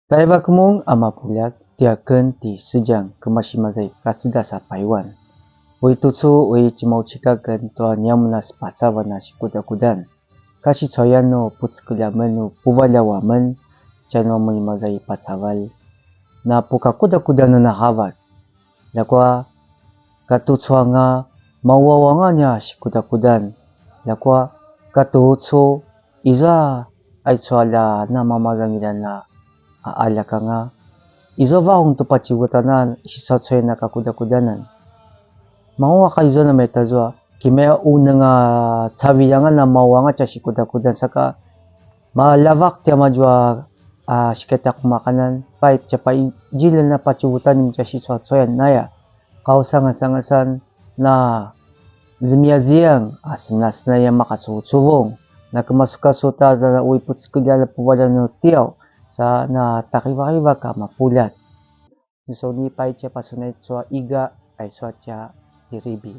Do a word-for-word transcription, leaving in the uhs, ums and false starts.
Taivak mun a mapuljat, tiaken ti Sedjang kemasi mazai kacedas a Paiwan. Ui tucu, ui tjemaucik aken tua niamen a sepacavan a sikudakudan. Kasi cuayan nu pucekelj amen nu puvaljaw amen, tjanuamen i mazai pacavalj. Na pukakudakudan aravac. Ljakua katucu anga mauaw anga nia sikudakudan. Ljakua katucu izua aicu a lja namamazangilan a aljak anga. Izua vahung tu pacivutanan sisacuayan a kakudakudanan. Mauaw ka izua nametazua, kimaya uneng a cavilj anga na mauaw anga tja sikudakudan saka maljavak tiamadju a sikataqumaqanan, pai tja paidjiljan a pacivutan imaza sicuacuayan aya. Qau sangasangasan na zemiaziang a senasenai a maqacuvucuvung, na kemasukasuta na ui pucekelj a puvaljaw nu tiaw, sa na taqivaqivak a mapuljat. Nu sauni pai tja pasunai tua iga, aicu a tja tiribi.